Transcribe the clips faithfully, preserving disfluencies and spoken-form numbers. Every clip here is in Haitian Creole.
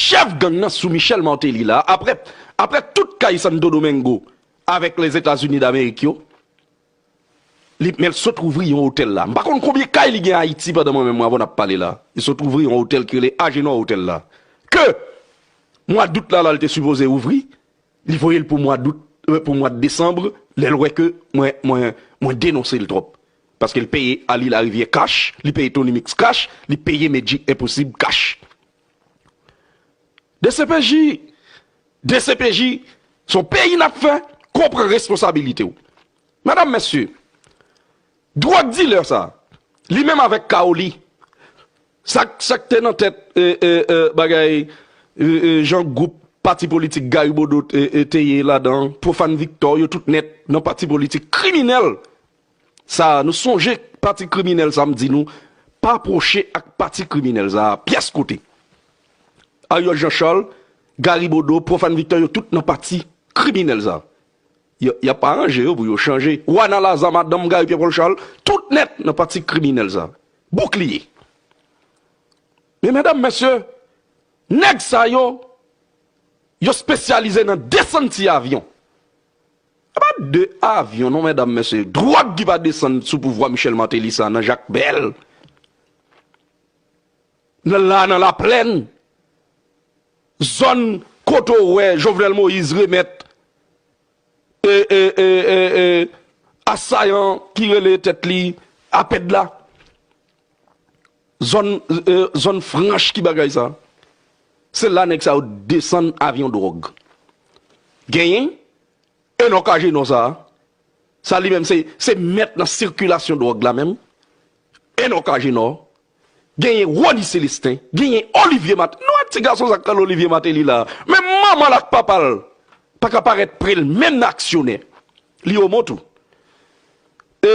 chèf gang nan sou Michel Martelly la, apre, apre tout kay Santo Domingo avèk Lèzetazini Damerik yo, li, men l sot ouvri yon otèl la. M pa konn konbyen kay li gen Ayiti pandan mwen menm mwen avè w n ap pale la. Li sot ouvri yon otèl ki rele Agenor Hotel la. Ke mwa dout la, la, l te sipoze ouvri, li voye l pou mwa dout, euh, pou mwa desanm, lè l wè ke mwen, mwen, mwen denonse l twòp. Paske l peye Ali Larivière cash, li peye Tony Mix cash, li peye Medjy Enposib cash. D C P J, D C P J, se yon peyi n ap fè, konprann responsabilite w. Medam, mesye, dwòg dilè sa, li menm avèk Kaoli, sa, sa k te nan tèt, e, e, e, bagay, e, e, jan gwoup pati politik Gary Bodeau, e, e, te ye ladan, Profane Victor, yo tout nèt nan pati politik kriminèl sa. Nou sonje pati kriminèl sa, m di nou, pa pwoche ak pati kriminèl sa, pyès kote. Ariel Jean Charles, Gary Bodeau, Profane Victor, yo tout nan pati kriminèl sa. Y, y ap aranje yo pou yo chanje. Wana Laza, madanm Gary Pierre Paul Charles, tout nèt nan pati kriminèl sa. Boukliye. Men medam, mesye, nèg sa yo, yo espesyalize nan desann ti avyon. E pa de avyon non, medam, mesye. Dwòg ki pa desann sou pouvwa Michel Martelly sa nan Jakmèl. Nan la, nan Laplèn. Zòn kote w wè Jovenel Moïse remèt, e, e, e, e, e, asayan ki rele tèt li Apèd la. Zòn, e, zòn franch ki bagay sa. Se la nèg sa yo desann avyon dwòg. Genyen Enock Agenor sa. Sa li menm se, se mèt nan sikilasyon dwòg la menm. Enock Agenor. Genyen Rony Célestin. Genyen Olivier Mat-, nou wè ti gason sa k rele Olivier Martelly la. Menm manman l ak papa l pa ka parèt pre l menm nan aksyonè. Li omon tou. E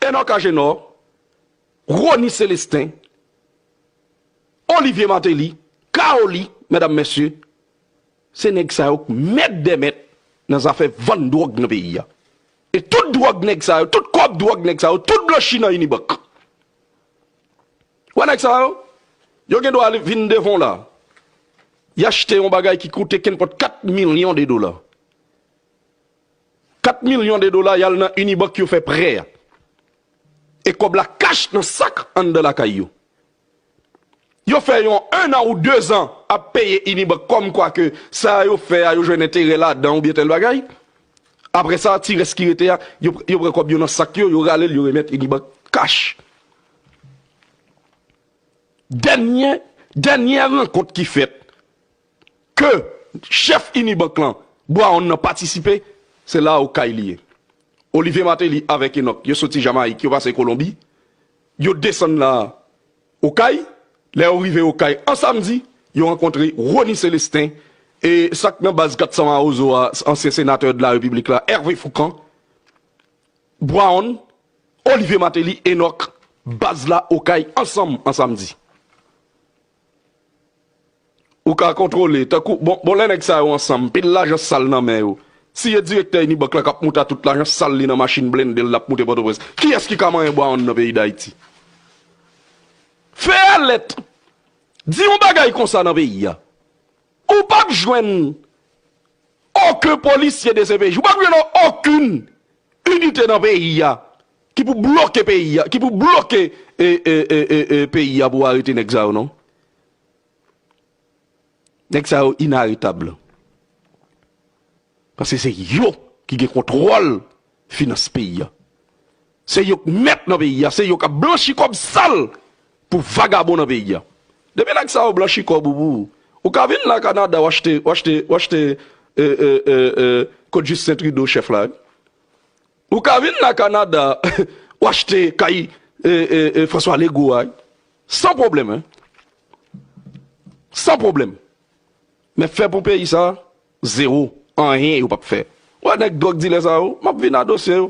Enock Agenor, Rony Célestin, Olivier Martelly, Kaoli, medam, mesye, se nèg sa yo k mèt dè mèt nan zafè vann dwòg nan peyi a. E tout dwòg nèg sa yo, tout kòb dwòg nèg sa yo, tout blanchi nan Unibank. Wè nèg sa yo, yo gen dwa vin devan w la. Y achte yon bagay ki koute kenpòt kat milyon de dola. Kat milyon de dola, y al nan Unibank, yo fè prè a. E kòb la kach nan sak anndan lakay yo. Yo fè yon ennan ou dezan ap peye Unibank kòmkwa ke sa yo fè a, yo jwenn enterè ladan oubyen tèl bagay. Apre sa, ti rès ki rete a, yo, yo pran kòb yo nan sak yo, yo rale l, yo remèt Unibank kach. Dènye, dènye rankont ki fèt, ke chèf Unibank lan, Brown nan patisipe, se la Okay li ye. Olivier Martelly avèk Enock, yo soti Jamayik, yo pase Kolonbi, yo desann la Okay, lè yo rive Okay an samdi, yo rankontre Rony Célestin, e sa k nan baz kat san Mawozo a, ansyen senatè de la Repiblik la, Hervé Fourcand, Brown, Olivier Martelly, Enock, baz la Okay ansanm an samdi. Ou ka kontwole, tankou, bon, bon, lè nèg sa yo ansanm, pil lajan sal nan men yo. Si e direktè Unibank la k ap moute a tout lajan sal li nan machin blende l, l ap moute Pòtoprens. Kiyès ki ka manyen Brown nan peyi Dayiti? Fè alèt! Di yon bagay konsa nan peyi a. Ou p ap jwenn okenn polisye de C P J, ou p ap jwenn okenn inite nan peyi a ki pou bloke peyi a, ki pou bloke, e, e, e, e, e, peyi a pou arete nèg sa yo, non. Nèg sa yo inaretab. Paske se yo ki gen kontwòl finans peyi a. Se yo k mèt nan peyi a, se yo k ap blanchi kòb sal pou vagabon nan peyi a. Depi nèg sa yo blanchi kòb ou pou ou, ou ka vin la Kanada, w achte, w achte, w achte, e, e, e, e, kot Justin Trudeau, chèf la, wi. Ou ka vin la Kanada, w achte kay, e, e, e, François Legault a, wi. San pwoblèm, wi. San pwoblèm. Men fè pou peyi sa, zewo. Anyen yo p ap fè. Wè nèg dwòg dilè sa yo, m ap vin a dosye yo.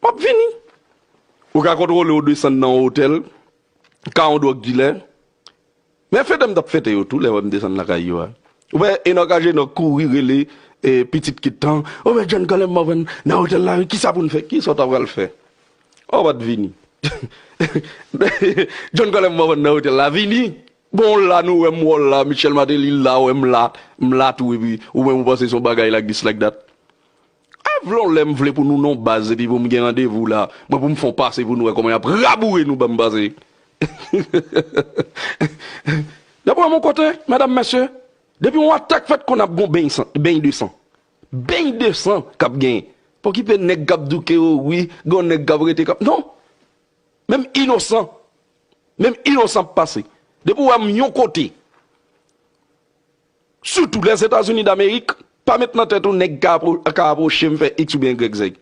M ap vini. Ou ka kontwole w desann nan yon otèl, ka yon dwòg dilè. Men fete m t ap fete yo tou lè w wè m desann lakay yo a. Ou wè Enock Agenor kouri rele, e, pitit Kit Tan. Ou wè John Colem Morvan nan otèl la, wi, kisa pou n fè? Kisa w ta pral fè? Ou pa t vini. John Colem Morvan nan otèl la, vini. Bon, la nou wè m wè w la, Michel Martelly la, wè m la, m la tou, epi ou menm ou panse se yon bagay like this, like that. A vle yon lè m vle pou nou nan baz, epi pou m gen randevou la, mwen pou m fè yon pase pou nou wè kòman y ap raboure nou, ban m pase. Dapre mon kote, medam, mesye, depi yon atak fèt konn ap gon beny san, beny de san. Beny de san k ap genyen. Pa okipe nèg k ap douke yo, wi, gon nèg k ap rete k ap, non. Menm inosan. Menm inosan ap pase. Depi w wè m yon kote, sitou Lèzetazini Damerik, pa met nan tèt ou nèg ka apwo-, ka apwoche m fè X oubyen Y zèg.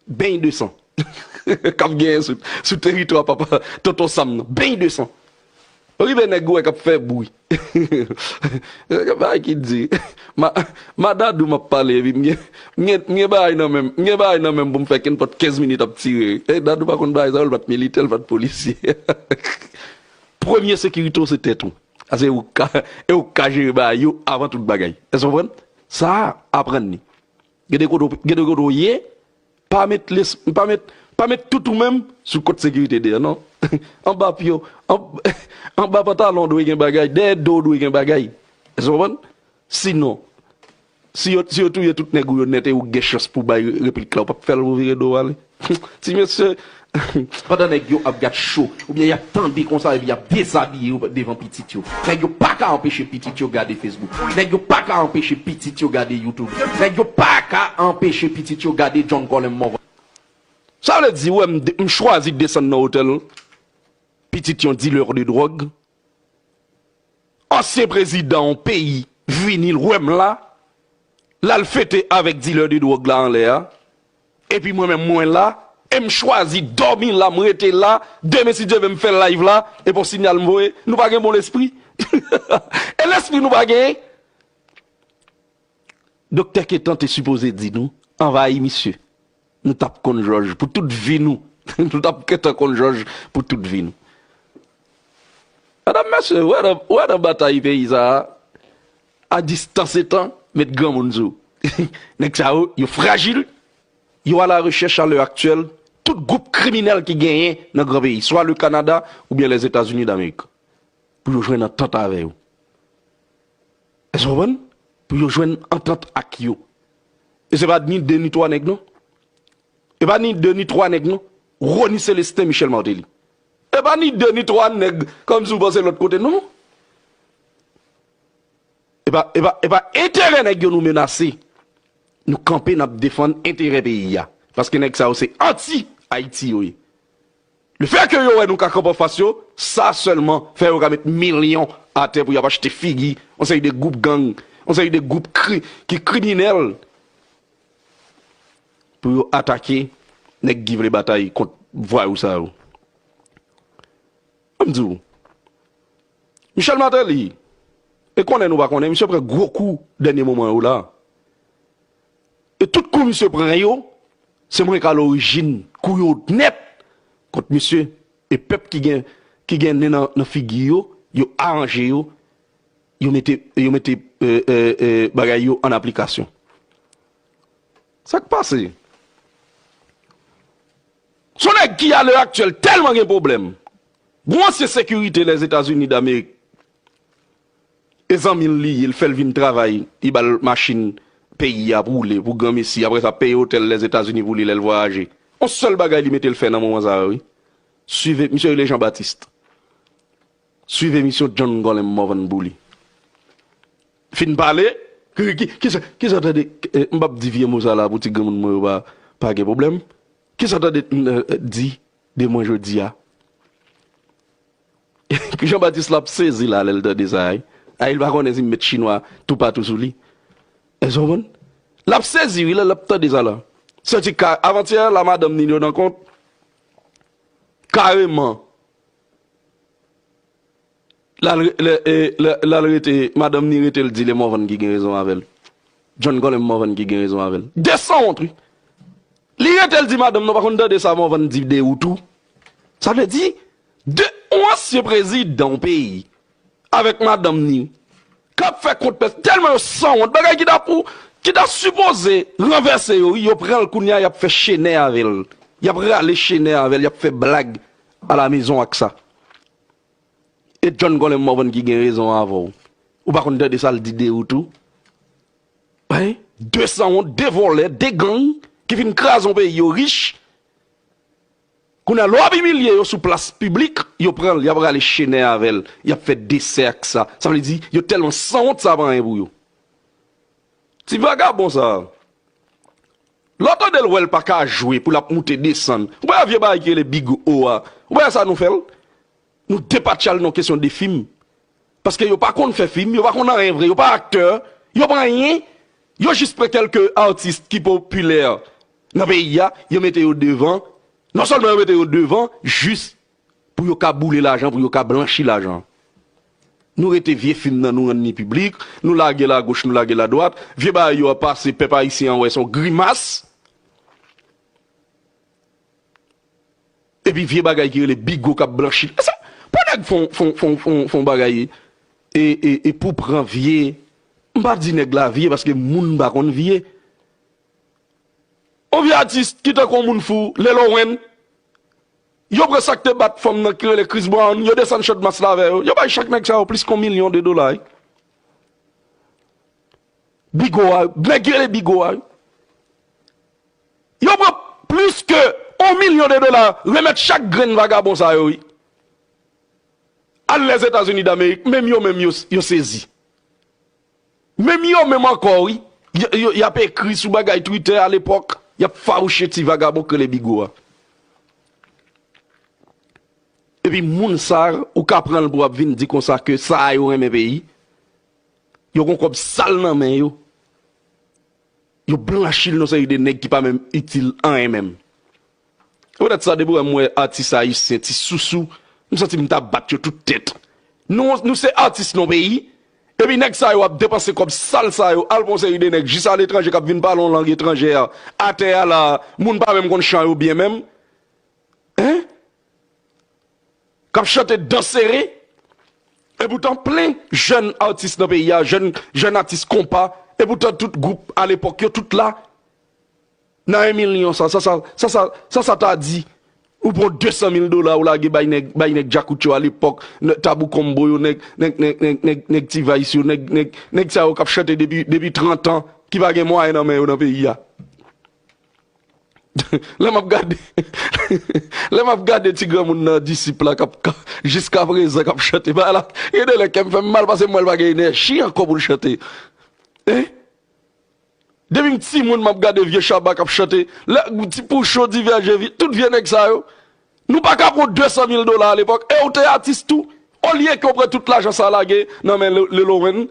Beny de san k ap genyen sou, sou teritwa papa Tonton Sam nan. Beny de san. Rive nèg ou wè k ap fè bri. Bagay ki di. Ma, ma Dadou m ap pale, epi m gen, m gen, m gen bagay nan men m, m gen bagay nan men m pou m fè kenpòt kenz minit ap tire. E Dadou pa konn bagay sa yo, l pa t militè, l pa t polisye. Premye sekirite w se tèt ou. Ase ou ka, e ou ka jere bagay yo avan tout bagay. Èske w konprann? Sa a, aprann li. Gade kote w, gade kote w ye, pa met les, pa met, pa met tout ou menm sou kot sekirite dèyè, non. Anba pye w, an-, anba pantalon w dwe gen bagay, dèyè do w dwe gen bagay. Èske w konprann? Sinon, si yo, si yo touye tout nèg ou yo nèt e ou gen chans pou bay replik la, ou p ap fè l pou vire do w ale. Ti mesye, pandan nèg yo ap gad cho, oubyen y ap tande konsa, epi y ap dezabiye yo devan pitit yo. Nèg yo pa ka anpeche pitit yo gade Facebook. Nèg yo pa ka anpeche pitit yo gade YouTube. Nèg yo pa ka anpeche pitit yo gade John Colem Morvan. Sa vle di, ou wè m de-, m chwazi desann nan otèl pitit yon dilè de dwòg. Ansyen prezidan yon peyi vini, l wè m la, l al fete avèk dilè de dwòg la anlè a, epi mwen menm mwen la, e m chwazi dòmi la, m rete la, demen si Dye vle m fè live la, epi yon sinyal m voye, nou pa gen bon lespri? E lespri nou pa genyen? Doktè Ketan te sipoze di nou, anvayi misye. Nou t ap konn jòj pou tout vi nou. Nou t ap gentan konn jòj pou tout vi nou. Medam, mesye, ou wè nan, ou wè nan batay peyi sa a, a distans etan, met granmoun sou. Nèg sa yo, yo frajil, yo a la rechèch a lè aktyèl, tout gwoup kriminèl ki genyen nan gran peyi, swa le Kanada oubyen Lèzetazini Damerik, pou yo jwenn antant avè yo. Èske w konprann? Pou yo jwenn antant ak yo. E se pa ni de ni twa nèg, non. E pa ni de ni twa nèg, non. Rony Célestin, Michel Martelly. E pa ni de ni twa nèg, kòmsi w panse lòt kote, non. E pa, e pa, e pa enterè nèg yo nou menase. Nou kanpe, n ap defann enterè peyi a. Paske nèg sa yo se anti Ayiti yo ye. Lefètke yo wè nou ka kanpe anfas yo, sa sèlman fè yo ka met milyon atè pou y ap achte figi yon seri de gwoup gang, yon seri de gwoup kri-, ki kriminèl, pou yo atake nèg ki vle batay kont vwayou sa yo. Ann di w, Michel Martelly, e konnen nou pa konnen, misye pran gwo kou dènye moman yo la. E tout kou misye pran yo, se mwen k a lorijin kou yo nèt kont misye. E pèp ki gen, ki gen nen nan, nan figi yo, yo aranje yo, yo mete, yo mete, e, e, e, bagay yo an aplikasyon. Sa k pase? Se yon nèg ki, a lè aktyèl, tèlman gen pwoblèm. Gon ansyen sekirite Lèzetazini Damerik, e zanmi l li ye, l fè l vin travay, li ba l machin peyi a pou woule, pou granmesi, apre sa peye otèl Lèzetazini pou li lè l vwayaje. Yon sèl bagay li mete l fè nan moman sa yo, wi. Swiv, misye rele Jean Baptiste. Swiv emisyon John Colem Morvan pou li. Fin pale, ki, ki, ki sa, ki sa tande, eh, m p ap di vye mo sa la pou ti granmoun mwen yo pa, pa gen pwoblèm. Ki sa tande, eh, di de mwen jodi a? Jean Baptiste la ap sezi la lè l tande sa, wi. Ay, li pa konnen si m met chinwa toupatou sou li. Èske w konprann? L ap sezi, wi, lè l ap tande sa la. Santi ka, avantyè, la madanm ni yo nan kont. Kareman. L al re-, lè, e, lè, lè l al rete, madanm ni rete, l di le Morvan ki gen rezon avè l. John Colem Morvan ki gen rezon avè l. De sanwont, wi. Li rete, l di madanm nan pa konn tande sa Morvan di de ou tou. Sa vle di, de, yon ansyen prezidan yon peyi, avèk madanm ni, k ap fè kont pès, tèlman yo sanwont, bagay ki ta pou, ki ta sipoze ranvèse yo, wi, yo pran l kounye a, y ap fè chenè avè l. Y ap rale chenè avè l, y ap fè blag alamezon ak sa. E John Colem Morvan ki gen rezon avè w. Ou pa konn tande sa l di de ou tou? Wi, de sanwont, de vòlè, de gang ki fin kraze yon peyi yo rich. Kounye a, lè w ap imilye yo sou plas piblik, yo pran l, y ap rale chenè avè l, y ap fè desè ak sa. Sa vle di, yo tèlman sanwont, sa pa anyen pou yo. Ti vagabon sa a, lè w tande l wè l pa ka jwe pou l ap moute desann. Ou pa wè vye bagay ki rele Big O a? Ou pa wè sa nou fè l? Nou depatcha l nan kesyon de fim. Paske yo pa konn fè fim, yo pa konn anyen vre, yo pa aktè, yo pa anyen. Yo jis pran kèlke atis ki popilè nan peyi a, yo mete yo devan. Non sèlman yo mete yo devan, jis pou yo ka boule lajan, pou yo ka blanchi lajan. Nou rete vye fim nan, nou rann li piblik, nou lage l agoch, nou lage l adwat. Vye bagay yo ap pase, pèp ayisyen an wè se yon grimas. Epi vye bagay ki rele Bigo k ap blanchi. Sa, pou nèg fè yon, fè yon, fè yon, fè yon, fè yon bagay e, e, e pou pran vye, m pa di nèg la vye, paske moun pa konn vye. Yon vye atis ki tankou yon moun fou, Lil Wayne, yo pran sa k te bat fanm nan ki rele Chris Brown, yo desann Chant Mass la avè yo. Yo bay chak nèg sa yo plis ke yon milyon de dola, wi. Bigo a, nèg ki rele Bigo a, wi. Yo pran plis ke yon milyon de dola, remèt chak grenn vagabon sa yo, wi. Al Lèzetazini Damerik, menm yo menm yo, yo sezi. Menm yo menm ankò, wi. Y, y, y ap ekri sou bagay Twitter alepòk, y ap fawouche ti vagabon k rele Bigo a. Epi moun sa, ou ka pran l pou w ap vin di konsa ke sa a yo renmen peyi. Yo gen kòb sal nan men yo. Yo blanchi l nan seri de nèg ki pa menm itil anyen menm. Se poutèt sa, depi w wè m wè atis ayisyen, ti sousou, m santi m ta bat yo tout tèt. Nou, nou se atis nan peyi, epi nèg sa yo ap depanse kòb sal sa yo, al pran yon seri de nèg jis aletranje k ap vin pale yon lang etranjè a, atè a la, moun pa menm konn chan yo byen menm. Hein? K ap chante dan sere. Epoutan, plen jèn atis nan peyi a, jèn, jèn atis konpa, epoutan tout gwoup alepòk yo, tout la. Nan yon milyon sa, sa, sa, sa, sa, sa, sa ta di, ou pran de san mil dola, ou lage bay nèg, bay nèg Djakout yo alepòk, nè-, Tabou Combo yo, nèg, nèg, nèg, nèg, nèg, nèg T-Vice yo, nèg, nèg, nèg sa yo k ap chante depi, depi trant an, ki pa gen mwayen nan men yo nan peyi a. Lè m ap gade, lè m ap gade ti granmoun nan, disip la, k ap, k ap, jiskaprezan, k ap chante, bagay la, gen de lè kè m fè m mal, paske m wè l pa gen enèji ankò pou l chante. Hein? Depi m timoun, m ap gade vye Shabba k ap chante, lè, ti Poucho, Divèje, vi-, tout vye nèg sa yo. Nou pa ka pran de san mil dola alepòk, e ou te atis tou. Olye ke w pran tout lajan sa lage nan men Lil, Lil Wayne,